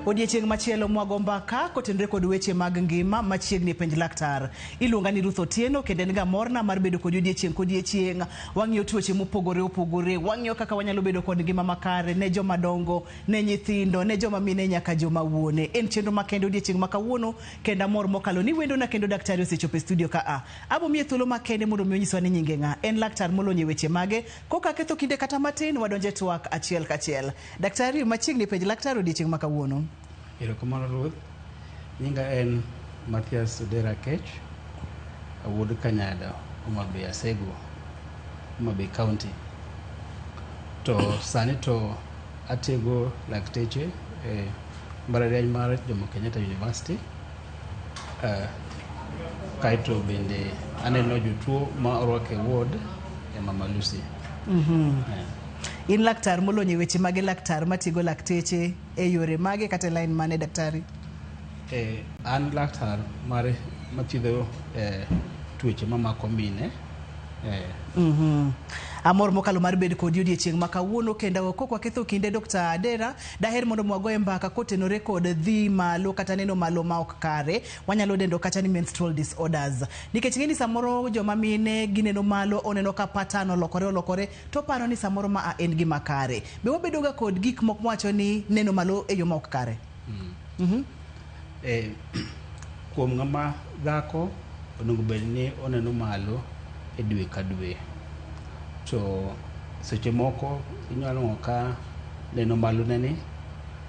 Odiechieng' machielo mwago mbaka kotenore kod weche mag ngima machiegni e penj laktar. Iluonga ni Ruth Otieno kendo en ga morna mar bedo kodi odiechieng' kodiechieng'. Wang'iyo tuoche mopogore opogore, wang'iyo kaka wanyalo bedo kod ngima makare ne joma dongo, ne nyithindo, ne joma mine nyaka joma wuone. En chenro makende odiechieng' ma kawuono kendo amor mokalo ni wendona kendo daktari osechopo e studio ka a. Abo miye thuolo makende mondo mi onyiswa ni nyinge ng'a. En laktar molony e weche mage. Koka ketho kinde kata matin wadonje twak achiel kachiel. Daktari machiegni penj laktar odiechieng' ma kawuono. Erokamano Ruth. Nyinga en Mathias Odera Akech, awuod Kanyada, Homa Bay Asego, Homa Bay County. To sani to atiego lakteche e mbalariany mar Jomo Kenyatta University. Kaeto bende aneno jotuo ma orwak e ward e Mama Lucy. In laktar molony e weche mage laktar matiego lakteche e yore mage kata e line mane daktari? An laktar mar mathiedho tuoche mamako mine. Amor mokalo mar bedo kodi odiechieng' ma kawuono kendo kok waketho kinde Dr. Adera, daher mondo mwagoye mbaka kotenore kod dhi malo kata neno malo ma ok kare. Wanyalo dendo kata ni menstrual disorders. Nikech ing'e ni samoro joma mine gineno malo oneno ka pattern olokore olokore to oparo ni samoro ma a en gima kare. Be wabedo ga kod gik moko mwacho ni neno malo e yo ma ok kare? Kuom ng'ama dhako onego bed ni oneno malo e dwe ka dwe. To seche moko inyalo nwang'o ka neno malo ne ni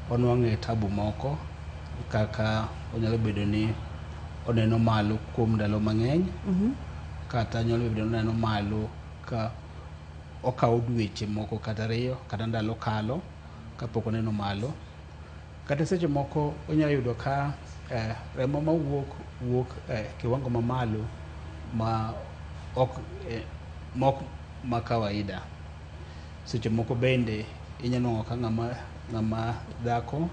onwang'e tabu moko kaka onyalo bedo ni oneno malo kuom ndalo mang'eny kata nyalo bedo ni oneno malo ka okawo dweche moko kata ariyo kata ndalo kalo kapok oneno malo. Kata seche moko onyalo yudo ka remo mawuok wuok e kiwango mamalo ma ok mok ma kawaida. Seche moko bende inyalo nwang'o ka ng'ama dhako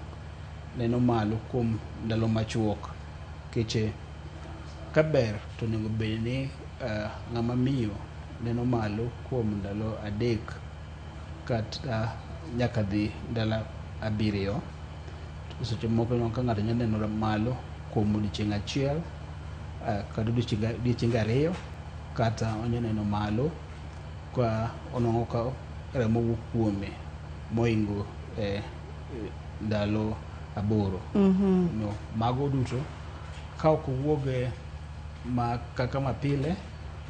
neno malo kuom ndalo machuok. Keche kaber to onego bed ni ng'ama miyo neno malo kuom ndalo 3 kata nyaka dhi ndalo 7. To seche moko inwang'o ka ng'ato nyalo neno malo kuom odiochieng' achiel kata odiochienge 2 kata onyalo neno malo ka onwang'o ka remo wuok kuome mohingo ndalo 8. No, mago duto ka ok owuog ma kaka mapile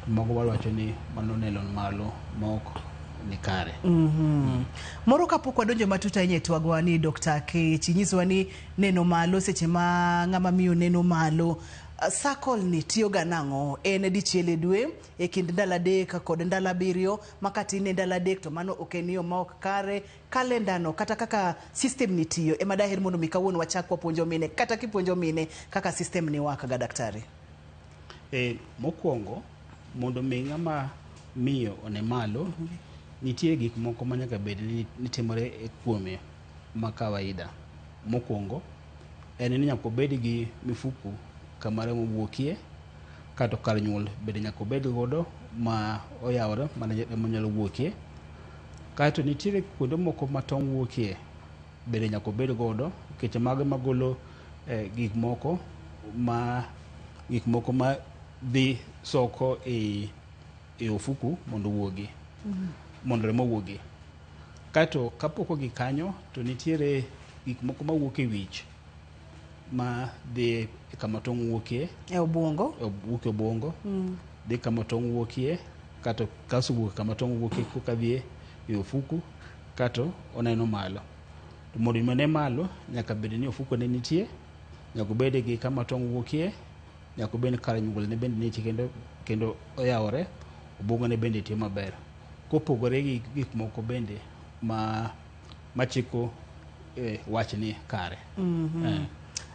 to mago wawacho ni mano neno malo ma ok ni kare. Moro kapok wadonjo matut ahinya e twagwa ni Dr. Akech inyisowa ni neno malo seche ma ng'ama miyo neno malo circle ni tiyo ga nang'o? En dichiel e dwe e kind ndalo 3 kod ndalo 7 ma katin e ndalo 3 to mano ok en yo ma ok kare. Kalenda no kata kaka system ni tiyo ema daher mondo mi kawuono wachak wapuonjo mine kata kipuonjo mine kaka system ni work ga daktari. Mokwongo mondo mi ng'ama miyo one malo nitie gik moko ma nyaka bed ni timore e kuome ma kawaida. Mokwongo en ni nyaka obed gi mifuku kama remo wuokie kato kar nyuol bende nyaka obed godo ma oyawore ma remo nyalo wuokie. Kaeto nitiere kuonde moko ma tong' wuokie bende nyaka obed godo nikech mago ema golo gik moko ma dhi soko e ofuku mondo owuogi, mondo remo owuogi. Kaeto kapok ogik kanyo to nitiere gik moko mawuok e wich ma dhi kama tong' wuokie. E obwongo. Wuok e obwongo. Dhi kama tong' wuokie kato kasowuok kama tong' wuokie koka dhi e ofuku kato oneno malo. To mondo mi one malo nyaka bed ni ofuku ne nitie, nyaka obed gi kama tong' wuokie, nyaka obed ni kar nyuol ne bende nitie kendo oyawore, obwongo ne bende tiyo maber. Kopogore gi gik moko bende machiko wachni kare.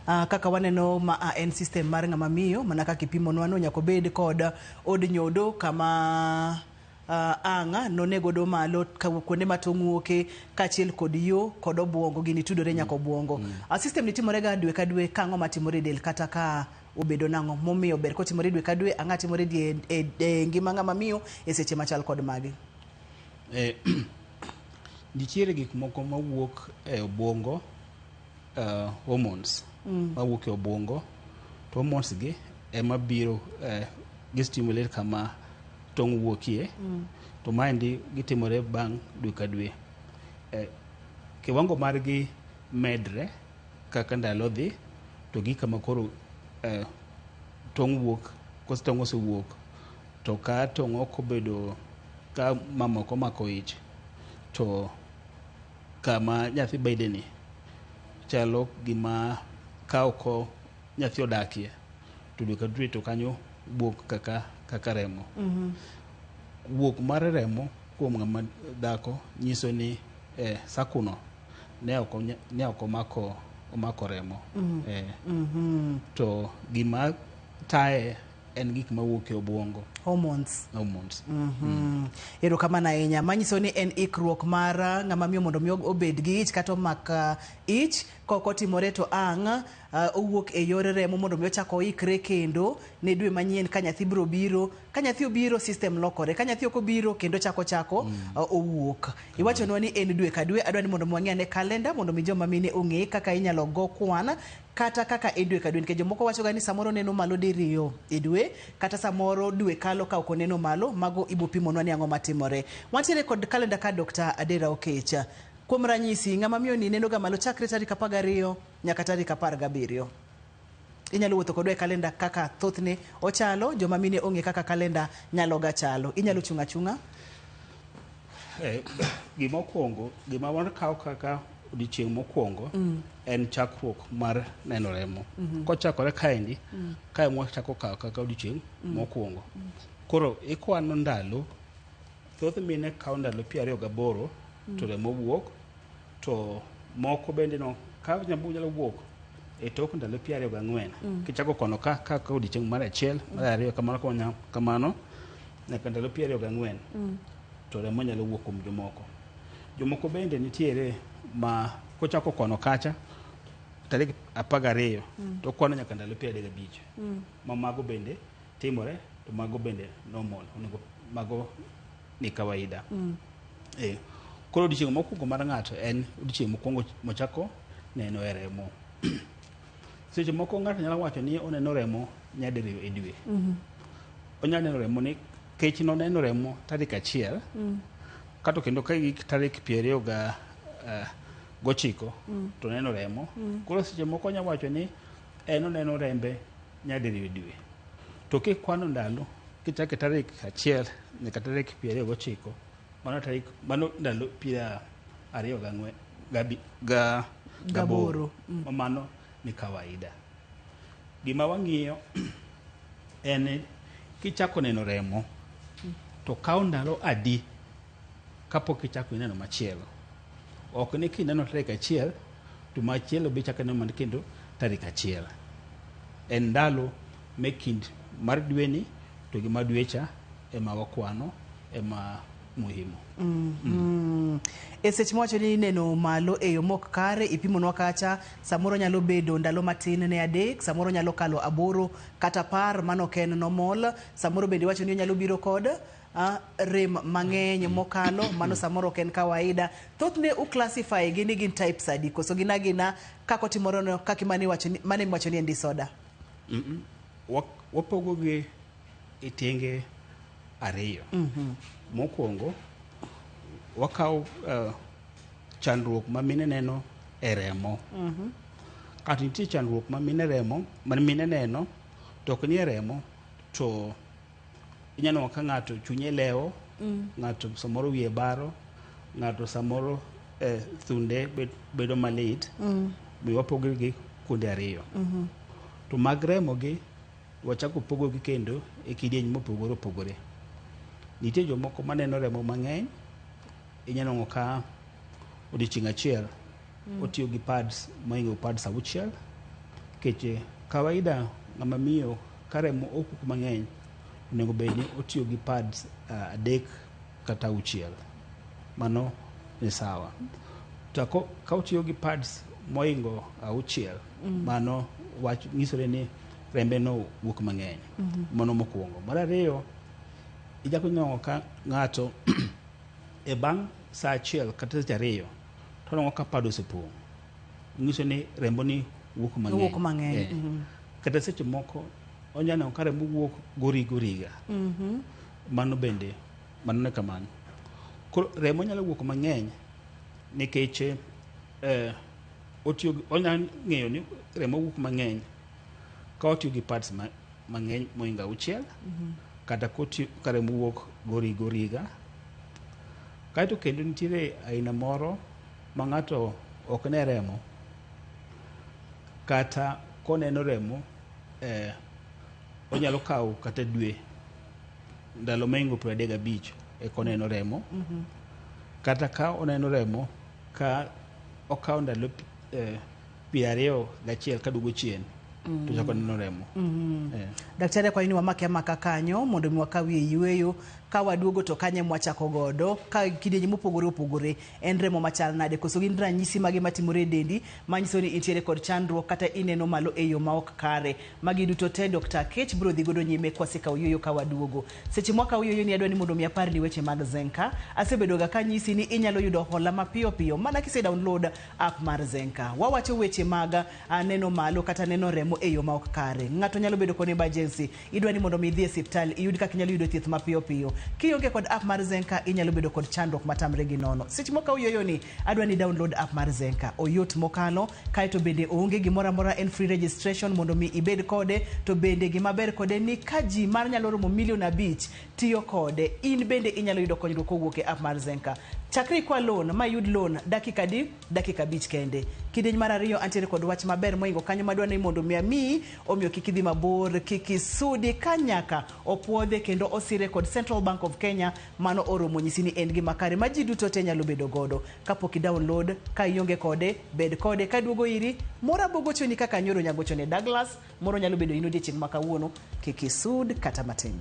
Kaka waneno ma en system mar ng'ama miyo mana kaka ipimonwa no nyaka obed kod od nyodo kama ang' nonego do malo kuonde ma tong' wuoke kaachiel kod yo kod obwongo gini tudore nyaka obwongo. System ni timore ga dwe ka dwe ka ang'o matimore e del kata ka obedo nang'o momiyo ber kotimore dwe ka dwe ang'o timore e ngima ng'ama miyo e seche machal kod magi. Nitiere gik moko mawuok e obwongo hormones mawuok e obwongo, to hormones gi ema biro gi stimulate kama tong' wuokie. To maendi gitimore bang' dwe ka dwe. Kiwango margi medre kaka ndalo dhi, to gi kama koro tong' wuok. Kose tong' osewuok, to ka tong' ok obedo ka mama ok omako ich, to kama nyathi bede ni chalo gima ka oko nyathi odakie, to dwe ka dwe to kanyo wuok kaka remo. Wuok mar remo kuom ng'ama dhako nyiso ni sakuno ne ok omako remo. To gima taye en gik mawuok e obwongo. Hormones. Hormones. Erokamano ahinya. Manyiso ni en ikruok mar ng'ama miyo mondo mi obed gi ich kata omak ich. Kok otimore to ang' owuok e yor remo mondo mi ochak oikre kendo ne dwe manyien ka nyathi biro biro. Ka nyathi obiro, system lokore. Ka nyathi ok obiro, kendo chako owuok. Iwachonwa ni en dwe ka dwe. Adwa ni mondo mi wang'i ane kalenda mondo mi joma mine ong'e kaka inyalo go kwan kata kaka e dwe ka dwe, nikech jomoko wacho ga ni samoro neno malo diriyo e dwe, kata samoro dwe kalo ka ok oneno malo. Mago ibo pimonwa ni ang'o matimore. Wantiere kod kalenda ka Dr. Adera Okech. Kuom ranyisi, ng'ama miyo ni neno ga malo chakre tarik 12 nyaka tarik 17. Inyalo wuotho kodwa e kalenda kaka thothne ochalo. Joma mine ong'e kaka kalenda nyalo ga chalo. Inyalo chung' achung'a. Gima okwongo, gima wakawo kaka odiochieng' mokwongo en chakruok mar neno remo. Kochakore kaendi, kae mwachako kawo kaka odiochieng' mokwongo. Koro ikwano ndalo, thoth mine kawo ndalo 28 to remo wuok, to moko bende no ka nyalo wuok e tok ndalo 24. Kichako kwano ka odiochieng' mar 1, mar 2, kamano kamano kamano nyaka ndalo 24, to remo nyalo wuok kuom jomoko. Jomoko bende nitiere ma kochako kwano kacha tarik 12 to kwano nyaka ndalo 35. Ma mago bende timore, to mago bende normal, onego mago ni kawaida. Koro odiochieng' mokwongo mar ng'ato en odiochieng' mokwongo mochako neno e remo. Seche moko ng'ato nyalo wacho ni oneno remo nyadiriyo e dwe. Onyalo neno remo ni kech noneno remo tarik 1, kato kendo ka gik tarik piero ariyo ga 9 to neno remo. Koro seche moko onyalo wacho ni en oneno rembe nyadiriyo e dwe. To kikwano ndalo kichako e tarik 1 nyaka tarik 29, mano tarik mano ndalo 24 ga gaboro. 8. Ma mano ni kawaida. Gima wang'iyo en ni kichako neno remo to kawo ndalo adi kapok ichako ineno machielo. Ok ni kineno tarik 1 to machielo be ichako ineno mana kendo tarik 1. En ndalo me kind mar dweni to gi mar dwe cha ema wakwano ema muhimu. E seche mawacho ni neno malo e yo mok kare, ipimonwa kacha samoro nyalo bedo ndalo matin ne 3, samoro nyalo kalo 8 kata 10, mano ok en normal. Samoro bende iwacho ni onyalo biro kod rem mang'eny mokalo, mano samoro ok en kawaida. Thothne u classify gi ni gin types adi, koso gin agina kaka otimore no, kaka mane miwacho ni en disorder? Wapogo gi e tienge ariyo. Mokwongo, wakawo chandruok ma mine neno e remo. Kata nitie chandruok ma mine remo, ma mine neno, to ok ni e remo, to inyalo neno ka ng'ato chunye lewo, ng'ato samoro wiye baro, ng'ato samoro thunde bedo malit. Be wapogo gi kuonde ariyo. To mag remo gi, wachako pogo gi kendo e kidieny mopogore opogore. Nitie jomoko maneno remo mang'eny, inyalo nwang'o ka odiochieng' achiel otiyo gi pads mohingo pads 6. Nikech kawaida ng'ama miyo ka remo ok wuok mang'eny, onego bed ni otiyo gi pads 3 kata 6. Mano ni sawa. To ka otiyo gi pads mohingo 6, mano wach nyisore ni rembe no wuok mang'eny. Mano mokwongo. Mar ariyo, ichako inwang'o ka ng'ato e bang' sa 1 kata seche 2 to onwang'o ka pad osepong'. Nyiso ni remo ni wuok mang'eny. Wuok mang'eny. Eh. Kata seche moko onyalo neno ka remo wuok goriga origa. Mano bende mano ne kamano. Koro remo nyalo wuok mang'eny nikech otiyo onyalo ng'eyo ni remo wuok mang'eny ka otiyo gi pads mang'eny mohingo 6 kata kotiyo ka remo wuok goriga origa. Kaeto kendo nitiere aina moro ma ng'ato ok ne remo kata koneno remo onyalo kawo kata dwe ndalo mohingo 35 eka oneno remo. Kata ka oneno remo ka okawo ndalo 21 kaduogo chien to chako neno remo. Daktari akwayo ni wamake amaka kanyo mondo mi wakawie yueyo ka waduogo to kanye mwachako godo ka kidienje mopogore opogore en remo machal nade koso gin ranyisi mage matimore e dendi manyiso ni intiere kod chandruok kata ineno malo e yo ma ok kare. Magi duto te Dr. Akech biro dhi godo nyime kwasekawo yueyo ka waduogo. Seche mwakawo yueyo ni adwa ni mondo mi aparni weche mag Zenka. Asebedo ga kanyisi ni inyalo yudo hola mapiyo piyo mana kise download app mar Zenka. Wawacho weche mag neno malo kata neno remo e yo ma ok kare. Ng'ato nyalo bedo kod emergency, idwa ni mondo mi idhi e osiptal iyud kaka inyalo yudo thieth mapiyo piyo. Kionge kod app mar Zenka inyalo bedo kod chandruok matamre gi nono. Seche mwakawo yueyo ni adwa ni download app mar Zenka. Oyot mokalo, kaeto bende oonge gimoro amora, en free registration mondo mi ibed kode, to bende gima ber kode ni ka ji mar nyalo romo 5 million tiyo kode, in bende inyalo yudo konyruok kowuok e app mar Zenka. Chakri ikwa loan ma iyud loan dakika adi? Dakika 5 kende. Kidieny mar ariyo antiere kod wach maber mohingo kanyo madwa ni mondo mi amiyi, omiyo kik idhi mabor, kik isudi ka nyaka opuodhe kendo osire kod Central Bank of Kenya. Mano oromo nyisi ni en gima kare ma ji duto te nyalo bedo godo. Kapok i download, ka ionge kode, bed kode. Kaduogo iri, moro abogochoni kaka nyoro nyagochone Douglas, moro nyalo bedo in odiechieng' ma kawuono, kik isud kata matin.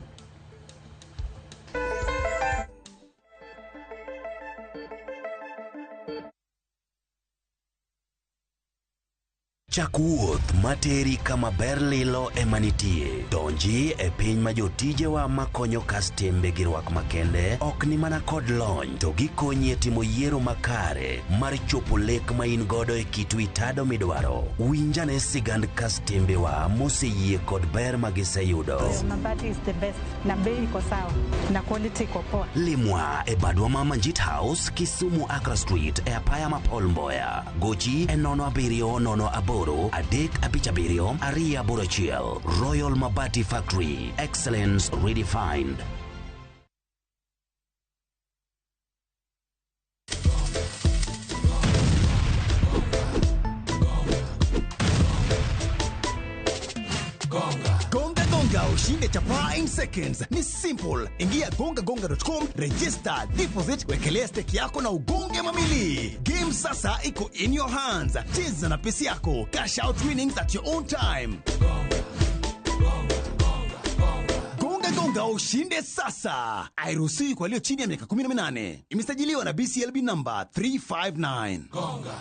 Chak wuoth materi kama ber lilo ema nitie. Donji e piny ma jotijewa makonyo kastembe gi rwak makende ok ni mana kod lony to gikonyi e timo yiero makare mar chopo lek ma in godo e kit wi tado midwaro. Winjane sigand kastembewa moseyie kod ber ma giseyudo. Mabati is the best na bei iko sawa na quality iko poa. Limwa e badwa ma Manjit House, Kisumu Accra Street e apaya ma Paul Mboya. Gochi e 0708 357 281. Royal Mabati Factory. Excellence redefined. Gonga Gonga ushinde chapaa in seconds. Ni simple. Ingia gongagonga.com, register, deposit, wekelea stake yako na ugonge mamili. Game sasa iko in your hands. Cheza na pesi yako. Cash out winnings at your own time. Gonga Gonga ushinde sasa. Hairuhusiwi kwa walio chini ya miaka 18. Imesajiliwa na BCLB number 359. Gonga.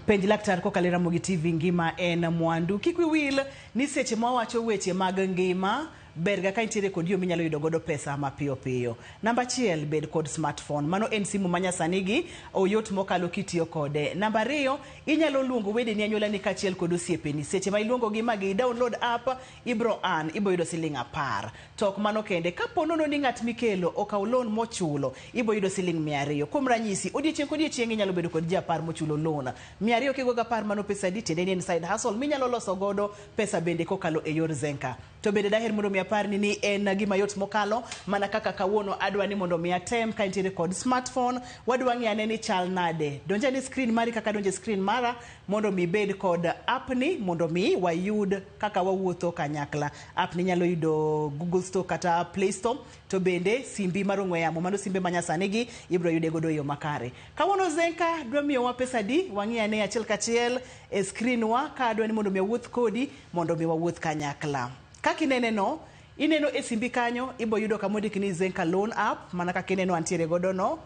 Penj laktar kokalo e Ramogi TV ngima en mwandu. Kik wi wil ni seche mwawacho weche mag ngima, ber ga ka intiere kod yo minyalo yudo godo pesa mapiyo piyo. Namba 1, bed kod smartphone. Mano en simu manyasani gi, oyot mokalo kitiyo kode. Namba 2, inyalo luongo wedeni, anyuolani kaachiel kod osiepeni. Seche ma iluongo gi ma gi download app, ibro earn, ibro yudo siling 10. To ok mano kende, kapo nono ni ng'at mikelo okawo loan mochulo, ibro yudo siling 200. Kuom ranyisi, odiechieng' kodiechieng' inyalo bedo kod ji 10 mochulo loan. 200 kigo ga 10 mano pesa adi? Tiende ni en side hustle minyalo loso godo pesa bende kokalo e yor Zenka. To bende daher mondo mi aparni ni en gima yot mokalo mana kaka kawuono adwa ni mondo mi atem ka intiere kod smartphone, wadwa ng'iyo ane ni chal nade. Donj ane screen mari kaka donjo e screen mara mondo mi ibed kod app ni mondo mi wayud kaka wawuotho kanyakla. App ni inyalo yudo Google Store kata Play Store, to bende simbi mar ong'we yamo mano simbe manyasani gi ibiro yude godo e yo makare. Kawuono Zenka dwa miyowa pesa adi? Wang'i ane achiel kachiel e screen wa ka adwa ni mondo mi awuoth kodi mondo mi wawuoth kanyakla. Kaka inene no, ineno e simbi kanyo ibo yudo kama ondik ni Zenka Loan App mana kaka ineno antiere godo no.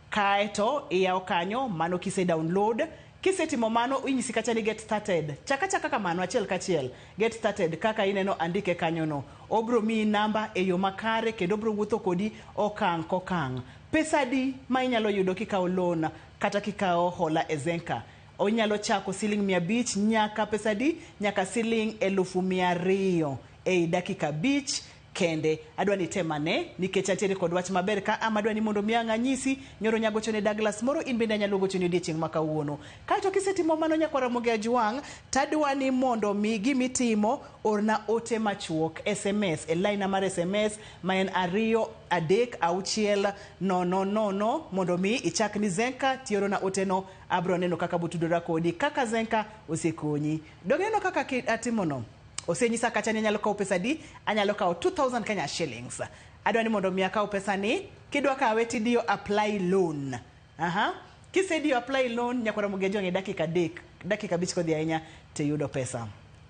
Kaeto iyawo kanyo mano kise download Kisetimo mano, inyisi kacha ni get started. Chaka chaka kamano achiel kachiel. Get started kaka ineno andike kanyono. Obro miyi namba e yo makare kendo obro wuotho kodi okang' kokang'. Pesa adi ma inyalo yudo kikawo loan kata kikawo hola e Zenka? Onyalo chako siling 500 nyaka pesa adi? Nyaka siling 200,000 ei dakika 5 kende. Adwa ni item ane nikech antiere kod wach maber ka ama adwa ni mondo mi ang' anyisi. Nyoro nyagocho ne Douglas moro, in bende anyalo gochoni odiechieng' ma kawuono. Kaeto kisetimo mano nyakwar Ramogi Ajwang', tadwa ni mondo mi gimitimo orna ote machuok SMS e line mar SMS ma en 2 3 6 0 0 mondo mi ichak ni Zenka tiorona oteno. Abro neno kaka botudora kodi kaka Zenka osekonyi. Dog ineno kaka atimono? Osenyisa kacha ni anyalo kawo pesa di? Anyalo kawo 2000 Kenya shillings. Adwa ni mondo mi akaw pesa ni, kidwa kawe tidiyo apply loan. Aha. Kisediyo apply loan nyakwar Ramogi Ajwang' e dakika 3, dakika 5 kodhi ahinya tiyudo pesa.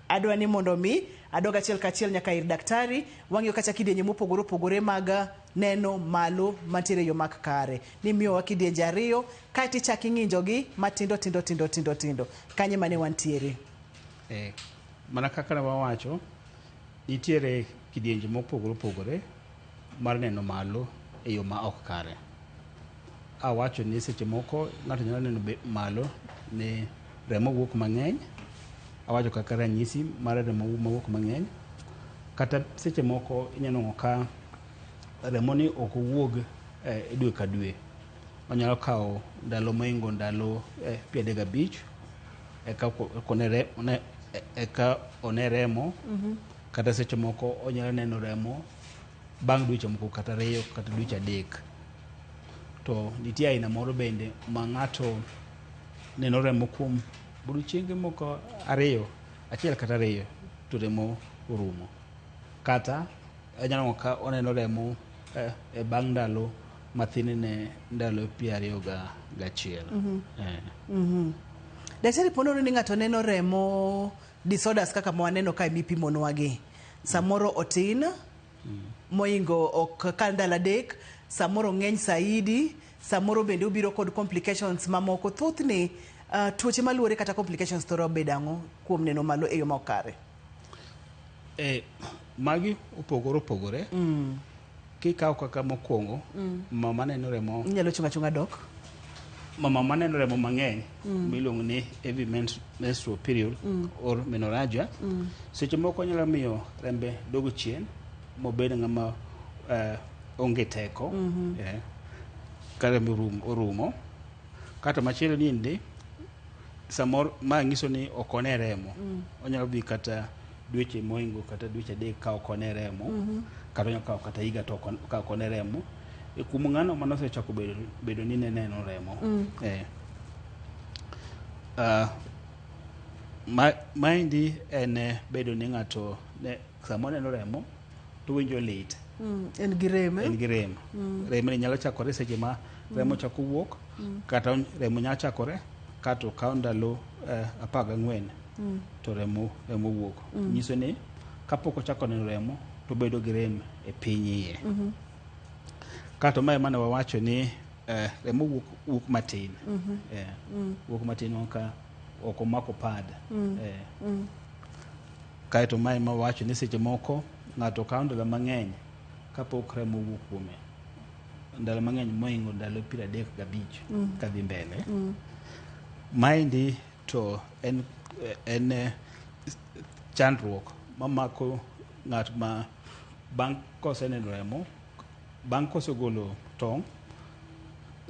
Adwa ni mondo mi adog achiel kachiel nyaka ir daktari, wang'iyo kacha kidienje mopogore opogore mag neno malo mantiere yo mak kare. Ni miyowa kidienje 2, kaeto ichak ing'injogi matindo tindo tindo tindo tindo. Kanye mane wantiere? Mana kaka ne wawacho, nitiere kidienje mopogore opogore mar neno malo e yo ma ok kare. Awacho ni seche moko ng'ato nyalo neno malo ni remo wuok mang'eny. Awacho kaka ranyisi mar remo mawuok mang'eny. Kata seche moko inyalo nwang'o ka remo ni ok owuog e dwe ka dwe. Onyalo kawo ndalo mohingo ndalo 35 eka one remo. Kata seche moko onyalo neno remo bang' dweche moko kata 2 kata dweche 3. To nitie aina moro bende ma ng'ato neno remo kuom odiochienge moko 2, 1 kata 2 to remo orumo. Kata anyalo nwang'o ka oneno remo e bang' ndalo mathin ne ndalo 21. Daktari, po nono ni ng'ato neno remo disorders kaka ma waneno kae mipimonwa gi. Samoro otin, moingo ok kal ndalo 3, samoro ng'eny saidi, samoro bende obiro kod complications mamoko. Thothne tuoche maluwore kata complications thoro bedo ang'o kuom neno malo e yo ma ok kare? Magi opogore opogore. Kikawo kaka mokwongo, mama neno remo. Inyalo chung' achung'a dok. Mama maneno remo mang'eny miluongo ni heavy menstrual period or menorrhagia, seche moko nyalo miyo rembe dogo chien mobed ng'ama onge teko ka remo orumo. Kato machielo niendi samoro ma nyiso ni ok one remo, onyalo dhi kata dweche mohingo kata dweche 3 ka ok one remo, kata onyalo kawo kata higa to ka ok one remo. E kuom ng'ano manosechako bedo ni ne neno remo. Maendi en bedo ni ng'ato ne sama oneno remo to owinjo lit. En gi rem. En gi rem. Rem ni nyalo chakore seche ma remo chako wuok, kata remo nyalo chakore kato kawo ndalo 14 to remo wuok. Nyiso ni kapok ochako neno remo to obedo gi rem e piny iye. Kato mae mane wawacho ni remo wuok matin. Wuok matin ka ok omako pad. Kaeto mae mawacho ni seche moko ng'ato kawo ndalo mang'eny kapok remo owuok kuome. Ndalo mang'eny mohingo ndalo 35 kadhi mbele. Maendi to en chandruok mamako ng'at ma bang' koseneno remo, bang' kosegolo tong',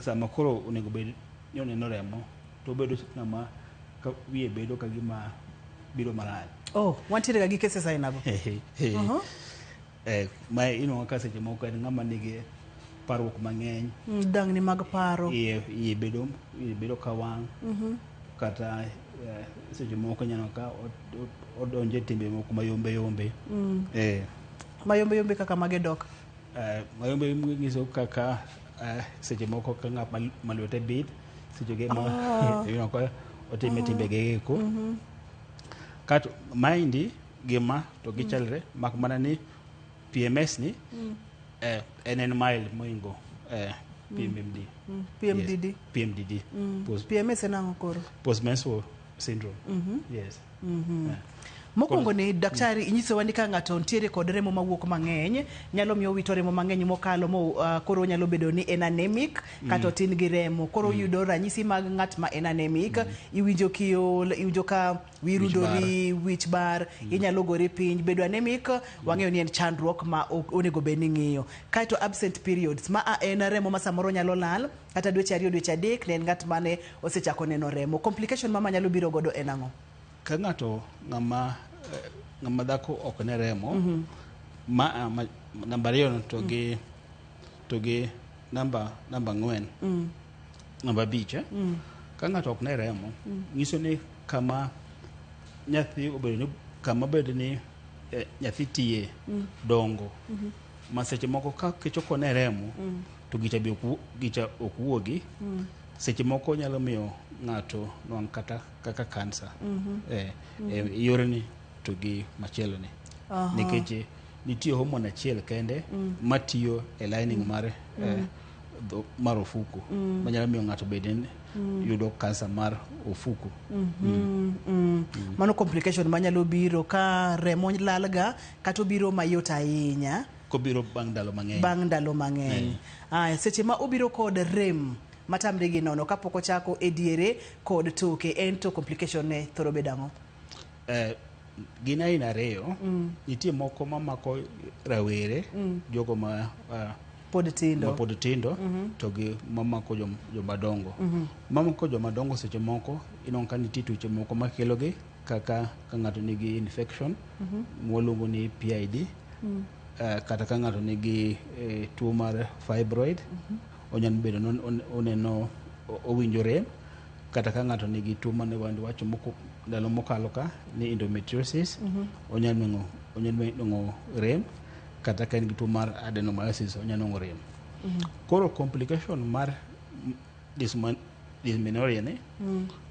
sama koro onego bed ni oneno remo, to obedo ng'ama ka wiye bedo ka gima biro marach. Oh, wantiere ga gi cases aina go. Ma inuang'o ka seche moko en ng'ama nigi parruok mang'eny. Dangni mag paro. Iye bedo ka wang'. Kata seche moko ineno ka odonjo e timbe moko mayombe yombe. Mayombe yombe kaka mage dok? Mayombe yombe nyiso kaka seche moko ka ng'at ma lwete bith, seche ge ma ineno ka otime timbege eko. Kato maendi gima to gichalre mak mana ni PMS ni en mild mohingo. PMMD. PMDD. Yes, PMDD. Post, PMS en ang'o koro? Postmenstrual syndrome. Yes. Yeah. Mokwongo ni daktari inyisowa ni ka ng'ato ntiere kod remo mawuok mang'eny nyalo miyo owito remo mang'eny mokalo mo koro nyalo bedo ni en anemic kata otin gi remo koro yudo ranyisi mag ng'at ma en anemic iwinjo kiol iwinjo ka wiyi Wich bar. rudori wich bar inyalo gori piny bedo anemic wang'eyo ni en chandruok ma ok onego bed ni ng'iyo kaeto absent periods ma a en remo ma samoro nyalo lal kata dweche 2 dweche 3 ne en ng'at mane osechako neno remo complication ma manyalo biro godo en ang'o Ka ng'ato ng'ama ng'ama dhako ok ne remo ma namba 2 to gi to gi namba 4 namba 5 ka ng'ato ok ne remo nyiso ni kama nyathi obedo ni kama bedo ni nyathi tiye dongo ma seche moko ka kech ok ne remo to gicha be gicha ok wuogi seche moko nyalo miyo ng'ato nwang' kata kaka kansa yorni to gi machielo ni nikech nitie hormone achiel kende matiyo e lining mar mar ofuku manyalo miyo ng'ato bed ni yudo kansa mar ofuku. Mano complication manyalo biro ka remo lalga kata obiro mayot ahinya kobiro bang' ndalo mang'eny. Bang' ndalo mang'eny. Aya, seche ma obiro kod rem matamre gi nono kapok ochako e diere kod toke en to complication ne thoro bedo ang'o? Gin aina 2 nitie moko mamako rawere jogo ma pod tindo ma pod tindo to gi mamako joma dongo. Mamako joma dongo seche moko ineno ka nitie tuoche moko makelogi kaka ka ng'ato nigi infection mwaluongo ni PID kata ka ng'ato nigi tuo mar fibroid onyalo bedo ni oneno owinjo rem kata ka ng'ato nigi tuo mane wacho ndalo mokalo ka ni endometriosis onyalo nwang'o rem kata ka en gi tuo mar adenomyosis onyalo nwang'o rem. Koro complication mar dysmenorrhea ni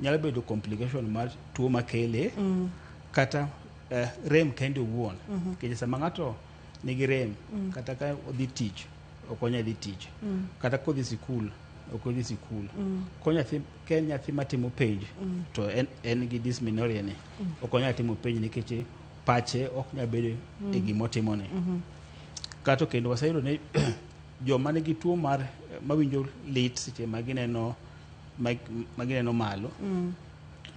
nyalo bedo complication mar tuo makele kata rem kende owuon nikech sama ng'ato nigi rem kata ka odhi tich ok onyal dhi tich kata kodhi sikul ok odhi sikul ko nyathi ka en nyathi matimo penj to en gi dysmenorrhea ni ok onyal timo penj nikech pache ok nyal bedo e gima otimo ni. Kato kendo waseyudo ni joma nigi tuo mar mawinjo lit seche ma gineno ma gineno malo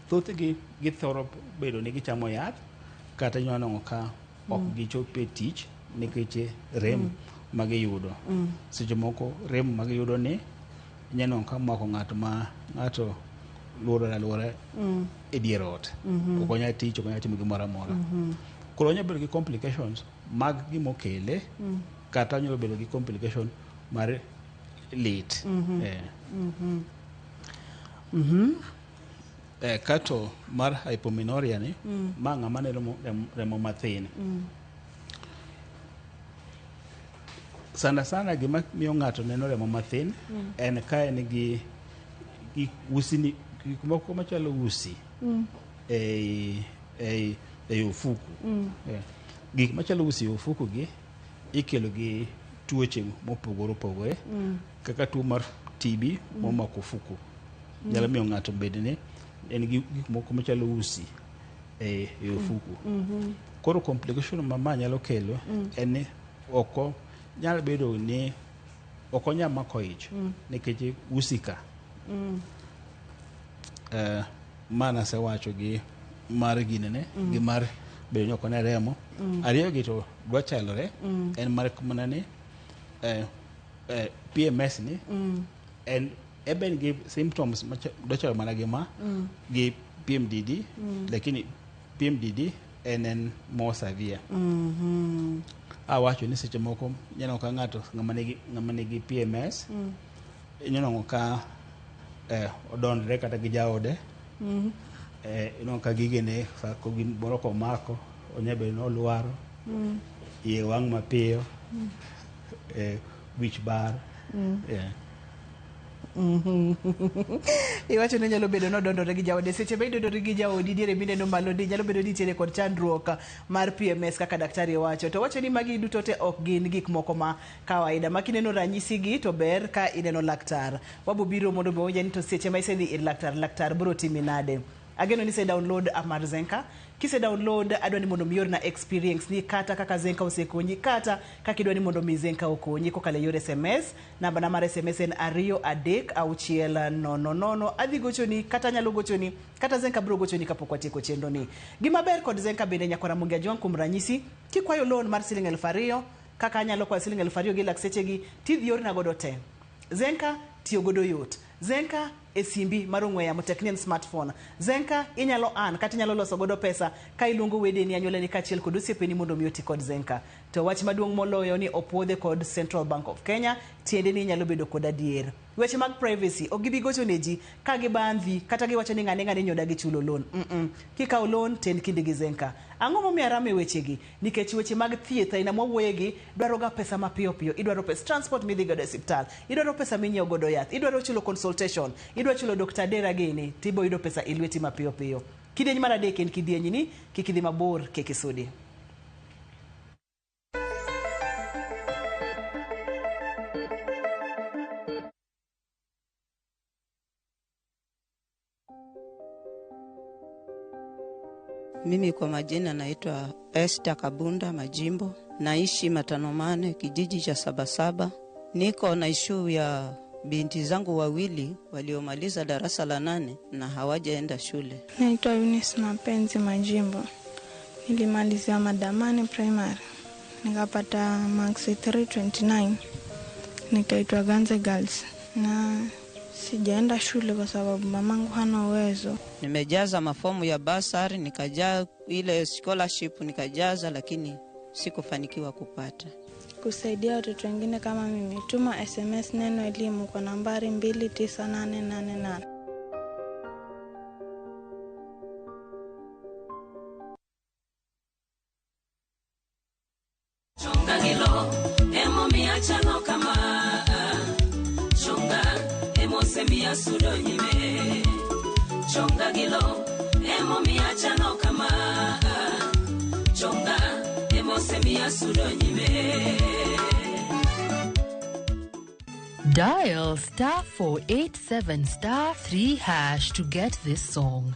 thothgi githoro bedo ni gichamo yath kata inyalo nwang'o ka ok gichop e tich nikech rem magiyudo. Seche moko rem magiyudo ni inyalo nwang'o ka omako ng'ato ma ng'ato luorore aluora e dier ot ok onyal tich ok onyal timo gimoro amora. Koro onyalo bedo gi complications mag gimokele kata onyalo bedo gi complication mar lit. Kato mar hypomenorrhea ni ma ng'ama neno remo mathin. Sana sana gima miyo ng'ato neno remo mathin en ka en gi usi ni gik moko machalo usi e ofuku. Gik machalo usi e ofuku gi ikelo gi tuoche mopogore opogore kaka tuo mar TB momako ofuku nyalo miyo ng'ato bed ni en gi gik moko machalo usi e ofuku. Koro complication ma nyalo kelo en ni ok nyalo bedo ni ok onyal mako ich nikech usi ka ma nasewacho gi mar ginene gi mar bedo ni ok one remo ariyo gi to dwa chalore en mar mana ni PMS ni en eben gi symptoms dwa chalo mana gi ma gi PMDD lakini PMDD en more severe. Awacho ni seche moko ineno ka ng'ato ng'ama nigi PMS ineno ka odondre kata gi jaode ineno ka gigene gimoro komako onyalo bedo ni olwaro iye wang' mapiyo wich bar. Iwacho ni nyalo bedo nodondore gi jaode. Seche ma idondori gi jaodi diere mineno malo ni nyalo bedo ni nitiere kod chandruok mar PMS kaka daktari wacho. To wacho ni magi duto te ok gin gik moko ma kawaida. Ma kineno ranyisi gi to ber ka ineno laktar. Wabo biro mondo mi wawinj ni to seche ma isedhi ir laktar, laktar biro timi nade. Ageno ni ise download app mar Zenka. Kise download, adwa ni mondo mi iorna experience ni kata kaka Zenka osekonyi, kata kaka idwa ni mondo mi Zenka okonyi kokalo e yor SMS. Namba na mar SMS en 23600. Adhi gochoni kata anyalo gochoni kata Zenka biro gochoni kapok watieko chenro ni. Gima ber kod Zenka bende nyakwara Ramogi Ajwang' kuom ranyisi, kikwayo loan mar siling 2000 kaka anyalo kwayo siling 2000 gi lakseche gi tidhi orna godo te. Zenka tiyo godo yot. Zenka e simbi mar ong'we yamo tek ni en smartphone. Zenka inyalo earn kata inyalo loso godo pesa ka iluongo wedeni, anyuolani kaachiel kod osiepeni mondo mi oti kod Zenka. To wach maduong' moloyo ni opuodhe kod Central Bank of Kenya, tiende ni inyalo bedo kod adier. Weche mag privacy ok gibi gocho ne ji ka gibandhi kata giwacho ni ng'ane ng'ane nyoda gi chulo loan. Kikawo loan to en kindi gi Zenka. Ang'o momiyo aramo e wechegi? Nikech weche mag thieth aina mwawuoye gi dwaro ga pesa mapiyo piyo. Idwaro pesa transport midhi godo e osiptal, idwaro pesa minyiewo godo yath, idwaro chulo consultation, idwaro chulo Dr. Dera gini, tibo yudo pesa e lweti mapiyo piyo. Kidieny mar adek en kidieny ni kik idhi mabor kik isudi. Mimi kwa majina naitwa Esther Kabunda Majimbo, naishi Matanomane, kijiji cha Sabasaba. Niko na ishu ya binti zangu wawili waliomaliza darasa la 8 na hawajaenda shule. Naitwa Eunice Mapenzi Majimbo. Nilimalizia Madamani Primary, nikapata marks 329, nikaitwa Ganze Girls, na sijaenda shule kwa sababu mamangu hana uwezo. Nimejaza mafomu ya basari, nikajaza ile scholarship nikajaza, lakini sikufanikiwa kupata. Kusaidia watoto wengine kama mimi, tuma SMS neno elimu kwa nambari 29888. Chonga gilo, emo miachano kama chonga, emo semia sudo nyime. Chonga gilo, emo miachano kama chonga, emo semia sudo nyime. Dial *487 *3# to get this song.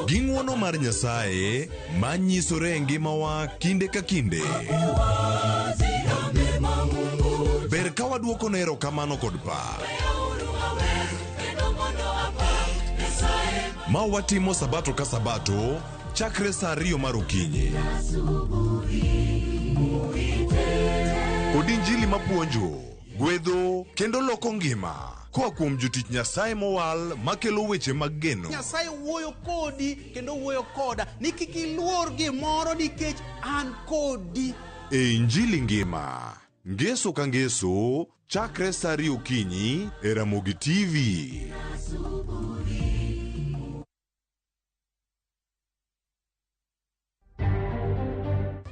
Gi ng'uono mar Nyasaye manyisore e ngimawa kinde ka kinde. Ber ka waduoko ne erokamano kod pak. Ma watimo sabato ka sabato chakre saa 2 mar okinyi. Kod injili mapuonjo, gwedho kendo loko ngima. Koa kuom jotich Nyasaye mowal makelo weche mag geno. Nyasaye wuoyo kodi kendo wuoyo koda ni kik iluor gimoro nikech an kodi. E Injili ngima, ngeso ka ngeso, chakre saa 2 okinyi e Ramogi TV.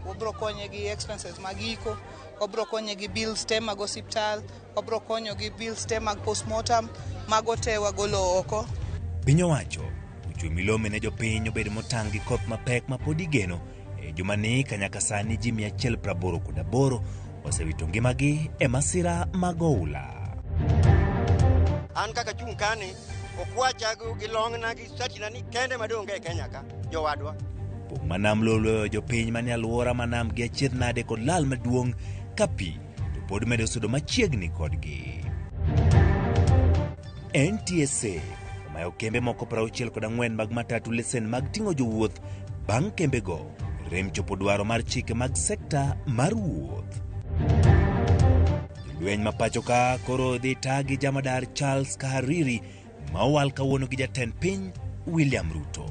Wabro konye gi expenses mag iko, wabro konye gi bills te mag osiptal, wabro konyo gi bills te mag postmortem, mago te wagolo oko. Piny owacho ochwe milome ne jopiny obed motang' gi koth mapek ma pod igeno e jumani ka nyaka sani ji 188 osewito ngimagi e masira mag oula. An kaka chung' kani, okwacha gi long'na gi satina ni kende madonge e Kenya ka, jowadwa. Pong' ma nam lolweyo jopiny manie alwora ma nam gi achiedh nade kod lal maduong' ka pi to pod medo sudo machiegni kodgi. NTSA omayo kembe moko 64 mag matatu lesen mag ting'o jowuoth bang' kembego rem chopo dwaro mar chike mag sekta mar wuoth. Jolweny ma pacho ka koro dhi tagi jamadar Charles Kahariri ma owal kawuono gi jatend piny William Ruto.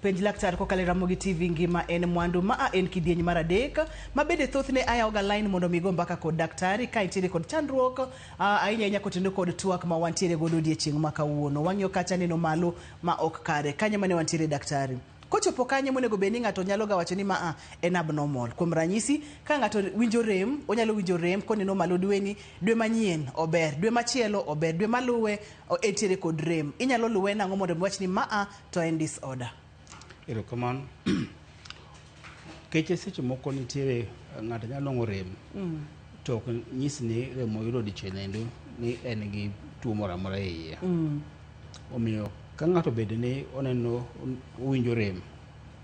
Penj Laktar kokalo e Ramogi TV ngima en mwandu. Maa en kidieny mar adek ma bende thothne ayawoga line mondo mi go mbaka kod daktari ka intiere kod chandruok ahinya ahinya kotenore kod twak ma wantiere godo odiechieng' ma kawuono. Wang'iyo kacha neno malo ma ok kare. Kanyo mane wantiere daktari. Kochopo kanye monego bed ni ng'ato nyalo ga wacho ni maa en abnormal. Kuom ranyisi, ka ng'ato winjo rem, onyalo winjo rem koneno malo dweni, dwe manyien ober, dwe machielo ober, dwe maluwe entiere kod rem. Inyalo luwe nang'o mondo mi wach ni maa to en disorder? Erokamano. Keche seche moko nitiere ng'ato nyalo nwang'o rem to ok nyis ni rem moyudo dichiel endo ni en gi tuo moro amora e iye. Omiyo ka ng'ato obedo ni oneno owinjo rem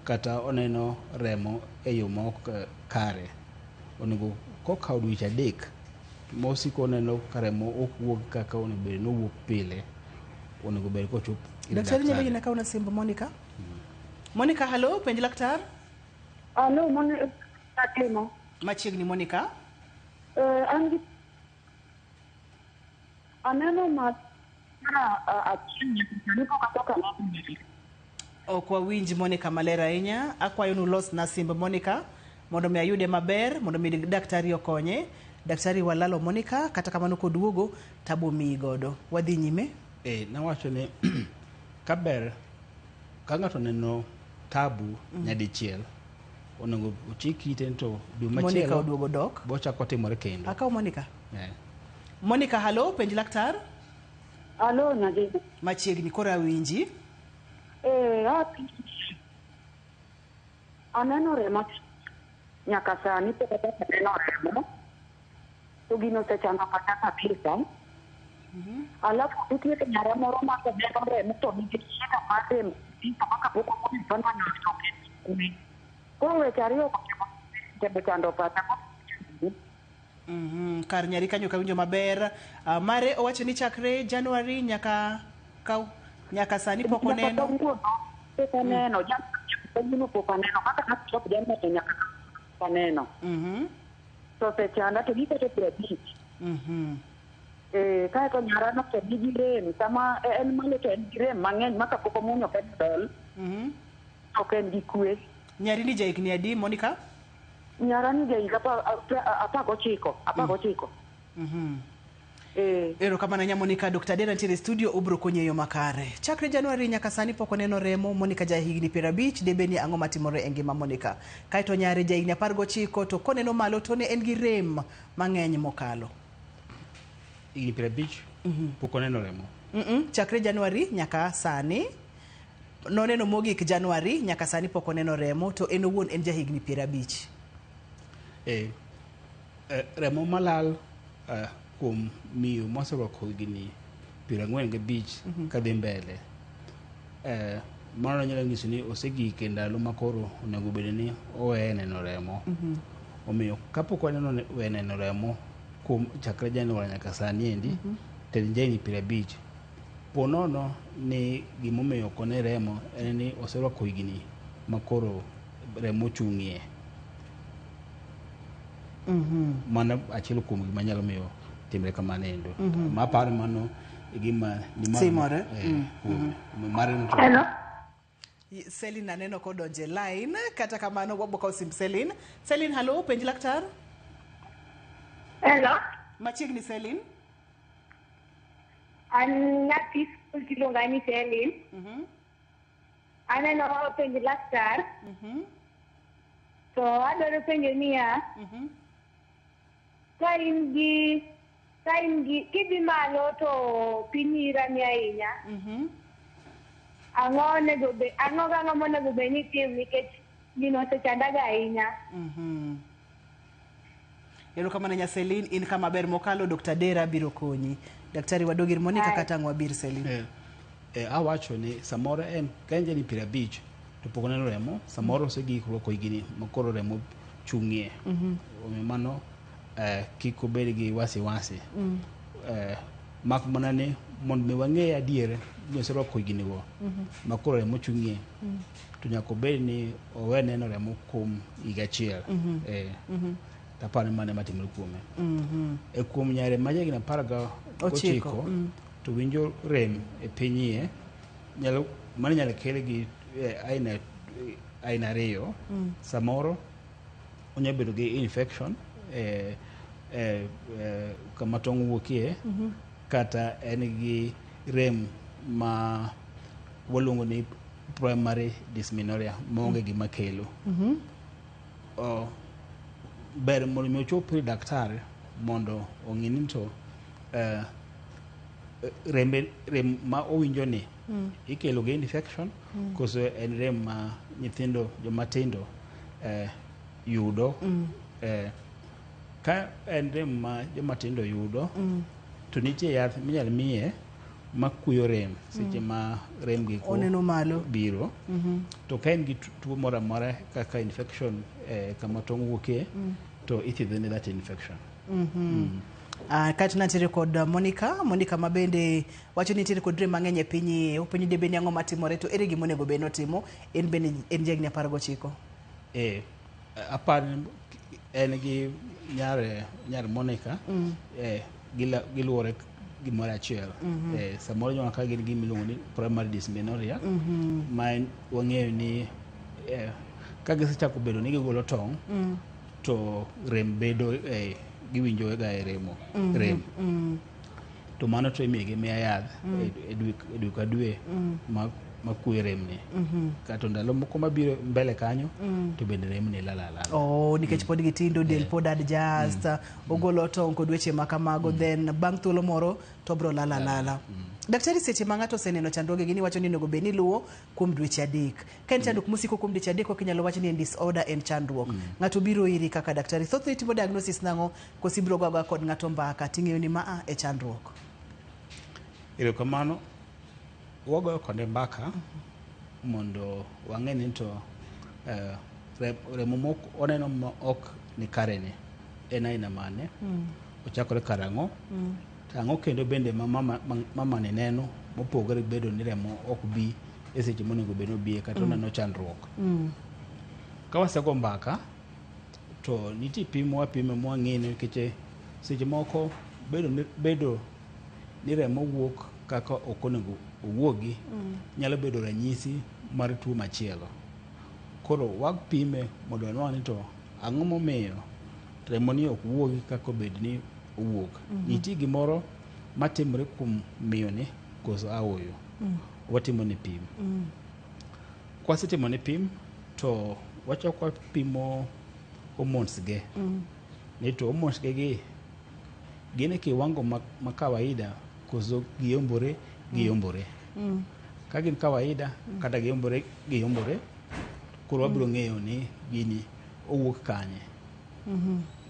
kata oneno remo e yo ma ok kare, onego kokawo dweche 3 mosiko oneno ka remo ok wuog kaka onego bed ni owuok pile, onego bed kochop ir Daktari nyalo daktari. yiena kawo na simb Monica? Monica, hello, penj laktar. Alo, Monica Timo. Machiegni Monica. An gi aneno ma achiel nyaka sani pok achako aneno. Ok wawinj Monica maler ahinya. Akwayo ni ulos na simb Monica mondo mi ayude maber, mondo mi daktari okonye. Daktari walalo Monica, kata kamano koduogo tabo miyi godo. Wadhi nyime. Nawacho ni kaber ka ng'ato oneno tabu nyadichiel, onego ochik ite to dwe Monica machielo oduogo dok. bochako timore kendo. Akaw Monica. Eh. Monica, hello, penj laktar. Alo, nyathi. Machiegni koro awinji. Aneno remo nyaka sani pok achako aneno remo. To gino osechando pacha kabisa. Alafu nitie nyara moro ma koneno remo to nigi shida mar rem kabisa ma kapok omuono permanent to ok en gi kwe. Koro weche ariyo go temo chando pacha. Kar nyari kanyo kawinjo maber. Mare owacho ni chakre January nyaka nyaka sani pok Nyaka oneno. kawuono pok aneno. Kawuono pok aneno. Kaka nachop January nyaka pok aneno. To osechanda to giketo 50. Kaeto nyara no to nigi rem sama en malo to en gi rem mang'eny ma kapok omuonyo Panadol ok en gi kwe. Nyari ni jahigni adi, Monica? Nyara ni jahiga 19, 19. Erokamano ahinya Monica. Dr. Dera nitiere e studio obro konyi e yo makare. Chakre January nyaka sani pok oneno remo. Monica jahigni 50, debe ni ang'o matimore e ngima Monica. Kaeto nyare jahigni 19 to koneno malo to ne en gi rem mang'eny mokalo. Higni 50 pok oneno remo. Chakre January nyaka sani noneno mogik January nyaka sani pok oneno remo to en owuon en jahigni 50. Remo malal kuom miyo moserwako higni 45 kadhi mbele. Mano nyalo nyiso ni osegik e ndalo ma koro onego bed ni oweye neno remo. Omiyo kapok oneno we neno remo kuom chakre January nyaka sani endi, to en jahigni 50. Po nono ni gimomiyo ok one remo en ni oserwako higni ma koro remo chung'ie. Mano achiel kuom gima nyalo miyo timre kamano endo. Maparo mano e gima ni malo Timore. Kuome. Mare no to- Hello. Celine aneno kodonje e line, kata kamano wabo kawo simb Celine. Celine, hello, penj laktar. Hello. Machiegni Celine. An nyathi skul tiluonga ni Celine. Aneno penj laktar. To adwaro penjo niya, ka in gi kidhi malo to piny irami ahinya. Ang'o onego be ang'o gang'o monego bed ni itim nikech gino osechandaga ahinya. Erokamano nya Celine, in kama ber mokalo Dr. Dera biro konyi. Daktari wadog ir Monica kata ang' wabir Celine. Awacho ni samoro en ka en jahigni 50 to pok oneno remo, samoro osegik rwako higni ma koro remo chung'ie. Omiyo mano kik obed gi wasiwasi. Mak mana ni mondo mi wang'e adier ni oserwako higni go ma koro remo chung'ie, to nyaka obed ni owe neno remo kuom higa achiel. Taparo ni mano ema timore kuome. E kuom nyare ma jahigni 19 to winjo rem e piny iye, nyalo mano inyalo kel gi aina aina ariyo. Samoro onyalo bedo gi infection e kama tong' wuokie, kata en gi rem ma waluongo ni primary dysmenorrhea maonge gima kelo. Ber mondo mi ochop ir daktari mondo ong'i ni to rembe, rem ma owinjo ni ikelo gi infection koso en rem ma nyithindo joma tindo yudo. Ka en rem ma joma tindo yudo, to nitie yath minyal miye makuyo rem seche ma rem gi oneno malo biro. To ka en gi tuo moro amora kaka infection kama tong' wuokie, to ithiedhe ne that infection. Ah, kaeto nantiere kod Monica, Monica ma bende wacho ni nitiere kod rem mang'eny e piny iye. Openjo ni bende ang'o matimore, to ere gima onego bed notimo, en bende en jahigni 19. Apar ni en gi nyar Monica giluwore gimoro achiel. Samoro inwang'o ka gin gima iluongo ni primary dysmenorrhea, ma en wang'eyo ni ka gisechako bedo ni gigolo tong', to rem bedo, giwinjo ga e remo rem. To mano to imiyogi miya yath e dwe ka dwe ma kuyo remni. Kato ndalo moko mabiro mbele kanyo, to bende remni lal alala. Oh, nikech pod gitindo, del pod adjust, ogolo tong' kod weche ma kamago, then bang' thuolo moro to bro lala lala. Daktari, seche ma ng'ato oseneno chandruoge gi, wacho ni onego bed ni luwo kuom dweche 3. Ka en chandruok mosiko kuom dweche 3, ok inyalo wach ni en disorder, en chandruok. Ng'ato biro iri kaka daktari. Thothne itimo diagnosis nang'o, koso ibiro go agoya kod ng'ato mbaka ting'eyo ni maa e chandruok? Erokamano. Wagoyo kode mbaka mondo wang'e ni to remo mok oneno ma ok ni kare ni en aina mane, ochakore karang'o, to ang'o kendo bende ma mama ni neno mopogore gi bedo ni remo ok bi e seche monego bed ni obie, kata oneno chandruok. Ka wasego mbaka, to nitie pim mwapime mwang'e nikech seche moko bedo ni remo wuok kaka ok onego owuogi nyalo bedo ranyisi mar tuo machielo. Koro wapime mondo wanwang' ni to ang'o momiyo remo ni ok wuogi kaka obed ni owuok. Nitie gimoro matimore kuom miyo ni koso aoyo? Watimo ne pim. Kwasetimo ne pim, to wachako wapimo hormones ge, ni to hormones ge gi gin e kiwango ma kawaida koso giyombore giyombore. Ka gin kawaida kata giyombore giyombore, koro wabiro ng'eyo ni gini owuok kanye.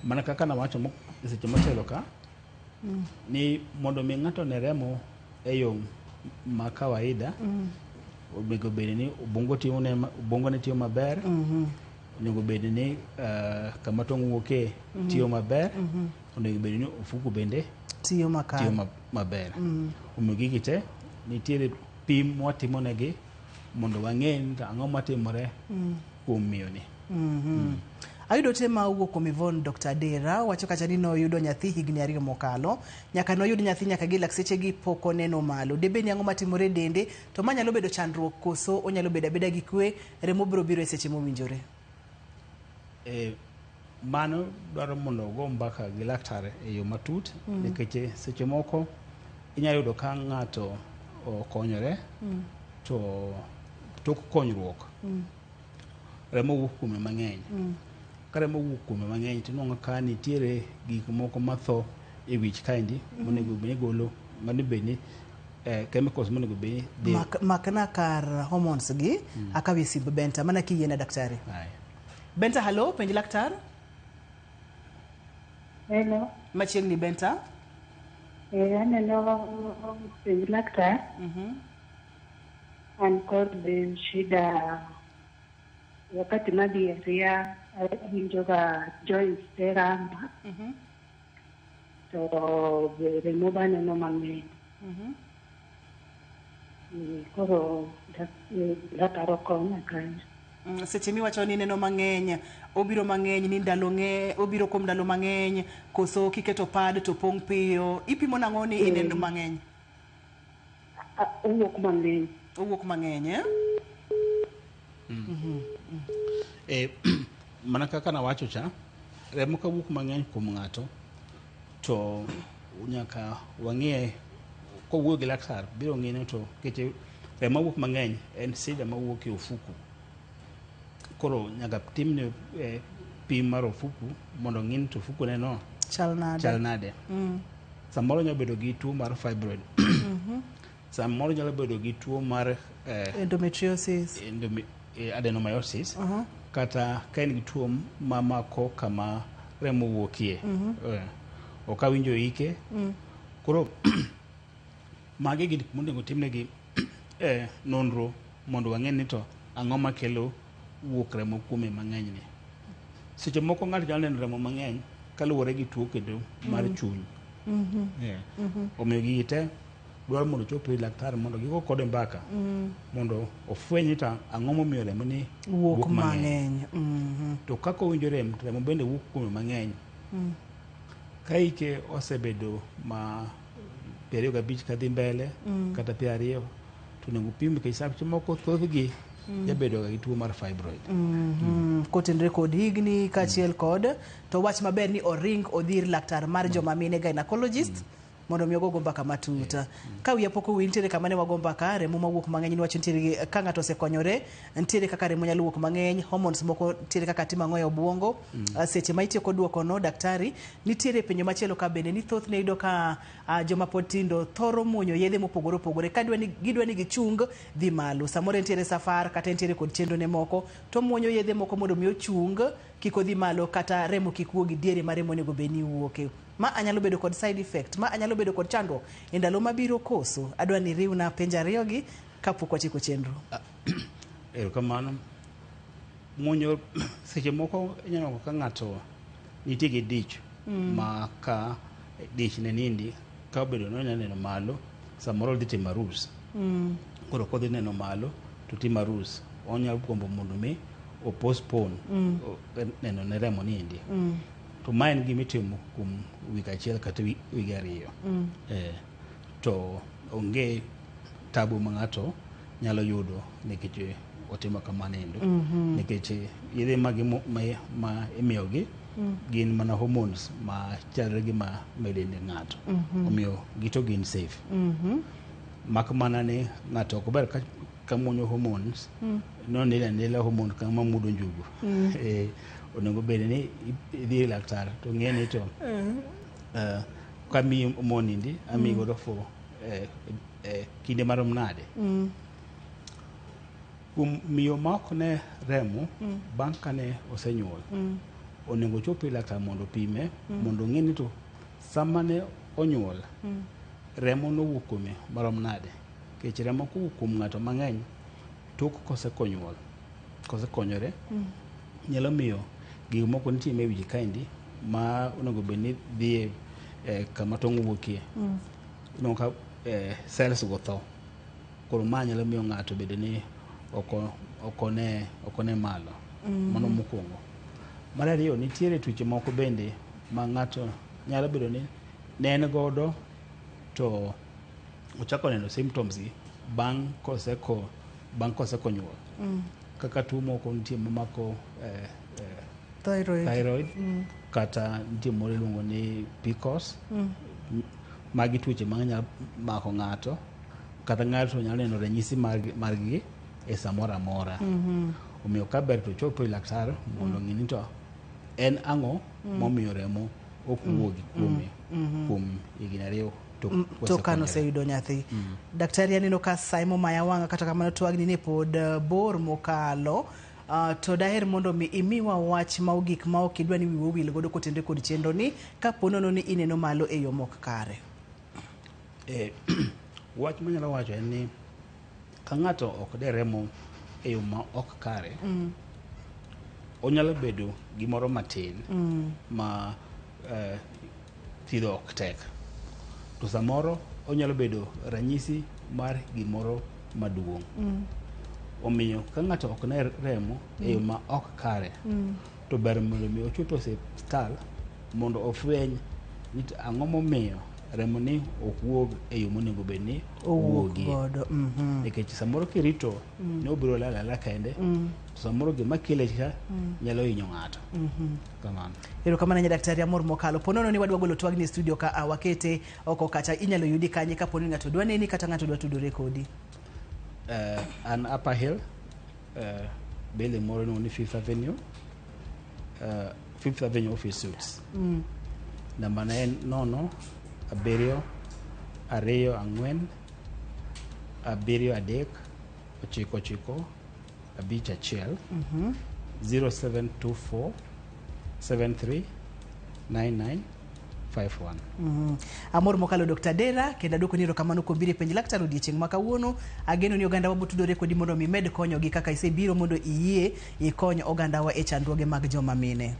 Mana kaka nawacho seche motelo ka, ni mondo mi ng'ato ne remo e yo ma kawaida, onego bed ni obwongo ne tiyo maber, onego bed ni kama tong' wuoke tiyo maber, onego bed ni ofuku bende tiyo makare. Tiyo maber. Omiyo gigi te nitiere pim mwatimo negi mondo wang'e ni to ang'o matimore kuom miyo ni. Ayudo ote ma owuok kuom Yvonne Dr. Adera wacho kacha ni noyudo nyathi higni 2 mokalo, nyaka noyud nyathi nyaka gi lakseche gi pok oneno malo. Debed ni ang'o matimore e dende, to ma nyalo bedo chandruok koso onyalo bedo abeda gi kwe, remo biro biro e seche mowinjore? Mano dwaro mondo ogo mbaka gi laktar e yo matut, nikech seche moko inyalo yudo ka ng'ato okonyore, to tok konyruok remo wuok kuome mang'eny. Ka remo wuok kuome mang'eny, tinwang'o ka nitiere gik moko matho e wich kaendi monego bed ni golo mano bed ni chemicals monego bed ni dhi. Makna kar hormones gi, akawi simb Benta mana kiyiena, daktari. Aye. Benta, hallo, penj laktar. Hello. Machiegni, Benta. Aneno penj laktar. An kod shida wakati madhi e ria, awinjo ga joints te rama, to be remo be aneno mang'eny. Koro laktar okonya kanyo. Seche miwacho ni neno mang'eny, obiro mang'eny ni ndalo ng'e, obiro kuom ndalo mang'eny, koso kiketo pad to pong' piyo? Ipimo nang'o ni ineno mang'eny? Ah, owuok mang'eny. Owuok mang'eny, eh? E, mana kaka nawacho cha, remo kawuok mang'eny kuom ng'ato to nyaka wang'iye kowuoyo gi laktar biro ng'ine to nikech remo mawuok mang'eny en sida mawuok e ofuku. Koro nyaka timne pim mar ofuku mondo ong'i ni to ofuku ne no Chal nade? Chal nade. Samoro nyalo bedo gi tuo mar fibroid. Samoro nyalo bedo gi tuo mar Endometriosis. Adenomyosis. Kata ka en gi tuo mamako kama remo wuokie. Ok awinjo ike. Koro magi gin gik monego timnegi nonro mondo wang'e ni to ang'o makelo wuok remo kuome mang'eny ni. Seche moko ng'ato nyalo neno remo mang'eny kaluwore gi tuo kendo mar chuny. Omiyo gigi te dwaro mondo ochop ir laktar mondo gigo kode mbaka mondo ofweny ni to ang'o momiyo remo ni wuok mang'eny. To kaka owinjo rem, to remo bende wuok kuome mang'eny. Ka ike osebedo ma 25 kadhi mbele kata 20 to onego pim nikech seche moko thothgi jabedo ga gi tuo mar fibroid. Kotenore kod higni kaachiel kod to wach maber ni oring odhi ir laktar mar joma mine, gynecologist, mondo mi ogogo mbaka matut. Ka wiya pok owil, nitiere kama ne wago mbaka remo mawuok mang'eny. Niwacho nitiere ka ng'ato osekonyore, nitiere kaka remo nyalo wuok mang'eny, hormones moko nitiere kaka timo ang'o e obuongo. Seche ma itieko duoko no, daktari, nitiere penjo machielo ka bende ni thothne iyudo ka joma pod tindo thoro muonyo yedhe mopogore opogore ka dwa ni gidwa ni gichung dhi malo. Samoro entiere safar kata entiere kod chenro ne moko to muonyo yedhe moko mondo mi ochung kik odhi malo kata remo kik wuogi diere ma remo onego bed ni wuoke. Ma anyalo bedo kod side effect, ma anyalo bedo kod chandruok e ndalo mabiro koso? Adwa ni riwna penjo ariyo gi kapok watieko chenro. Erokamano. Muonyo seche moko inyalo yudo ka ng'ato nitie gi dich ma ka dich ne nindi ka obedo ni onya neno malo samoro odhi timo arus. Koro kodhi neno malo to timo arus, onyalo gombo mondo mi o postpone neno ne remo niendi. To ma en gima itimo kuom wik achiel kata wige 2. To onge tabu ma ng'ato nyalo yudo nikech otimo kamano endo. Nikech yedhe ma imiyogi gin mana hormones ma chalre gi ma dend ng'ato. Omiyo gito gin safe. Mak mana ni ng'ato ok ber ka muonyo hormones nonilo anila hormone kama mudo njugu. Onego bed ni idhi ir laktar to ng'e ni to kamiyi hormone nindi amiyi godo for kinde marom nade. Kuom miyo ma ok ne remo bang' kane osenyuol, onego ochop ir laktar mondo opime mondo ong'e ni to sama ne onyuol remo nowuok kuome marom nade. Nikech remo kowuok kuom ng'ato mang'eny tok kosekonyuol kosekonyore nyalo miyo gik moko nitie e wiye kaendi ma onego bed ni dhi e kama tong' wuokie. Ineno ka cells go tho. Koro ma nyalo miyo ng'ato bedo ni ok one malo. Mano mokwongo. Mar ariyo, nitiere tuoche moko bende ma ng'ato nyalo bedo ni ne en godo to ochako neno symptoms gi bang' koseko nyuol. Kaka tuo moko nitie mamako Thyroid. Thyroid kata nitie moro iluongo ni PCOS. Magi tuoche ma nyalo mako ng'ato kata ng'ato nyalo neno ranyisi margi e samoro amora. Omiyo ka ber to ochop ir laktar mondo ong'e ni to en ang'o momiyo remo ok wuogi kuome kuom higni 2 tok Tok kane kosekonyore. Oseyudo nyathi. Daktari, aneno ka sa momaya wang'a, kata kamano twagni ne pod bor mokalo. To daher mondo mi imiwa wach ma ogik ma ok idwa ni wiwa owil godo kotenore kod chenro ni kapo nono ni ineno malo e yo mok kare. Wach manyalo wacho en ni ka ng'ato ok de remo e yo ma ok kare, onyalo bedo gimoro matin ma thiedho ok tek, to samoro onyalo bedo ranyisi mar gimoro maduong'. Omiyo ka ng'ato ok ne remo e yo ma ok kare, to ber mondo mi ochop e osiptal mondo ofweny ni to ang'o momiyo remo ni ok wuog e yo monego bed ni Owuok owuogie. godo. Nikech samoro kirito ni obiro lal alala kende, to samoro gima kele cha nyalo hinyo ng'ato. Kamano. Erokamano ahinya daktari, amor mokalo. Ponono ni wadwa golo twagni e studio ka a wakete oko kacha, inyalo yudi kanye kapo ni ng'ato dwa neni kata ng'ato dwa tudore kodi? An Upper Hill, building moro iluongo ni Fifth Avenue, Fifth Avenue Office Suites. Namba na en 0 7 24 7 3 9 9 5 1. 0724 73 99 51. Amor mokalo Dr. Dera, kendo aduoko ni erokamano kuom biro e Penj Laktar odiechieng' ma kawuono. Ageno ni oganda wa botudore kodi mondo mi med konyogi kaka isebiro mondo iyie ikony ogandawa e chandruoge mag joma mine.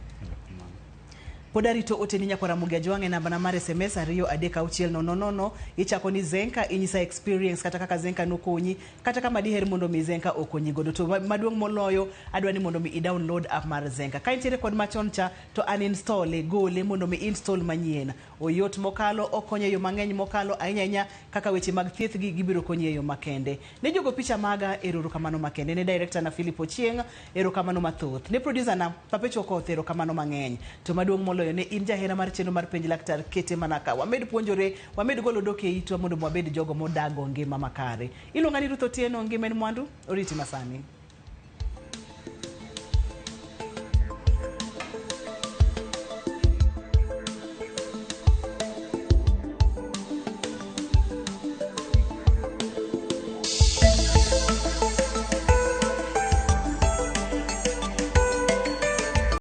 Pod arito oteni nyakwar Ramogi Ajwang' e nambana mar SMS 23600. Ichako ni Zenka, inyisa experience kata kaka Zenka nokonyi, kata kama diher mondo mi Zenka okonyi godo. To maduong' moloyo, adwa ni mondo mi i-download app mar Zenka. Ka intiere kod machon cha, to uninstall, gole mondo mi install manyien. Oyot mokalo, okonyo e yo mang'eny mokalo, ahinya ahinya kaka weche mag thieth gi gibiro konyi e yo makende. Ne jogo picha maga, erokamano makende. Ne director na Philip Ochieng', erokamano mathoth. Ne producer na Papecho Okoth, erokamano mang'eny. To maduong' moloyo ne in jahera mar chenro mar Penj Laktar, kete mana ka. Wamed puonjore, wamed golo dok e itwa mondo wabed jogo modago ngima makare. Iluonga ni Ruth Otieno, ngima en mwandu, oriti masani.